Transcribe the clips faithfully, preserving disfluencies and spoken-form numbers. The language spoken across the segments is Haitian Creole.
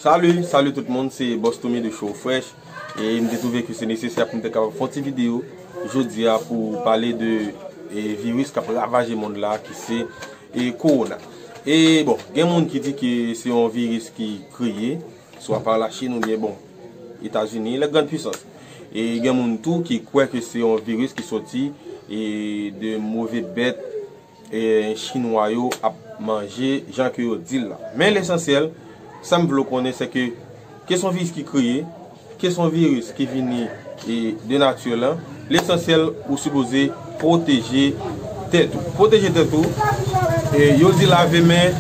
Salut, salut tout moun, se Boss Tommy de Show Fresh. E m te twouve ke se nesesè pou m te kapab fè yon ti videyo jodi a pou pale de e, viris k ap ravaje mond la ki se e, kowona. E bon, gen moun ki di ke se yon viris ki kreye swa pa Lachin oubyen bon, Etazini, les grandes puissances. E gen moun tou ki kwè ke se yon viris ki soti e, de move bèt e, chinwa yo ap manje jan ke yo di l la. Men lesansyèl, sa m vle w konnen se ke, ke se yon viris ki kreye, ke se yon viris ki vini e, de nati lan, lesansyèl ou sipoze pwoteje tèt ou. Pwoteje tèt ou, e, yo di lave men,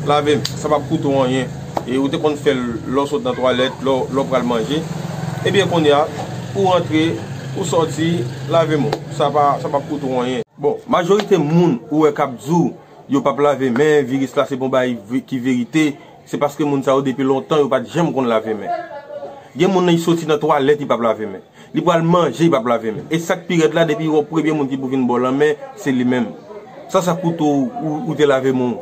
lave men, sa p ap koute w anyen. E ou te konn fè l lè w sot nan twalèt, lè w lè w pral manje. Ebyen kounye a, ou rantre, ou sòti, lave men w. Sa pa, sa p ap koute w anyen. Bon, majorite moun ou wè k ap di w yo p ap lave men, viris la se pa yon bagay ve- ki verite, se paske moun sa yo depi lontan yo pa t janm konn lave men. Gen moun nan li soti nan twalèt li p ap lave men. Li pral manje li p ap lave men. E sa k pi rèd la, depi w wè premye moun ki pou vin ba w lanmen, se li menm. Sa sa koute w ou, ou te lave men w?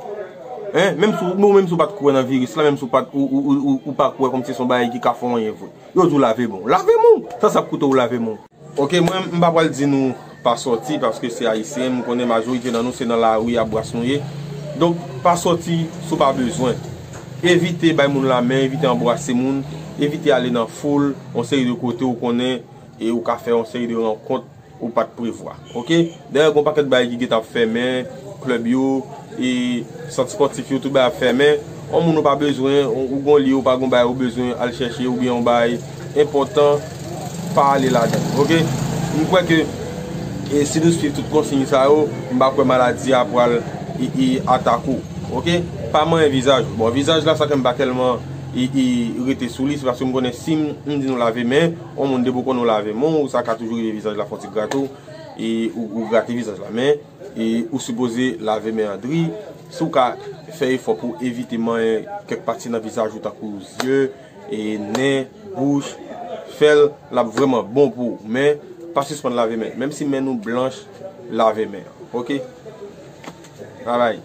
Hein? Menm si w, menm si w pa t kwè nan viris la, menm si w pa t, ou, ou, ou, ou, ou pa kwè kòmsi se yon bagay ki ka fè w anyen vre. Yo di w lave men w. Lave men w! Sa sa koute w lave men w? Ok, mwen m pa pral di nou pa sòti, paske se ayisyen, m konnen majorite nan nou se nan lari a bras nou ye. Donk, pa sòti si w pa bezwen. Evite bay moun lamen, evite anbrase moun, evite ale nan foul, yon seri de kote ou konnen, e ou ka fè yon seri de rankont ou pa t prevwa. Ok? Dayè, gen yon pakèt bagay ki gentan ap fèmen, klèb yo, e sant spòtif yo, tout bagay ap fèmen. Yon moun ou pa bezwen, ou, ou gon li, ou pa gon bagay ou bezwen al chèche, oubyen yon bagay enpòtan, pa ale ladan. Ok? M kwè ke e, si nou swiv tout konsiy sa yo, m pa kwè maladi a pral e, e, atake w. Ok? Pa manyen vizaj ou. Bon, vizaj la, sa ke m pa tèlman e, e, rete sou li, se paske m konnen si m, m di nou lave men, yon moun depi w konnen w lave men w, sa ka toujou rive vizaj la fè yon ti grate w, e ou, ou grate vizaj la. Men, e ou sipoze lave men an dri. Si w ka fè efò pou w evite manyen kèk pati nan vizaj ou, tankou zye, e nen, bouch, fè l, l ap vrèman bon pou ou. Men, pa sispann lave men. Menm si men nou blanch, lave men. Ok? Babay.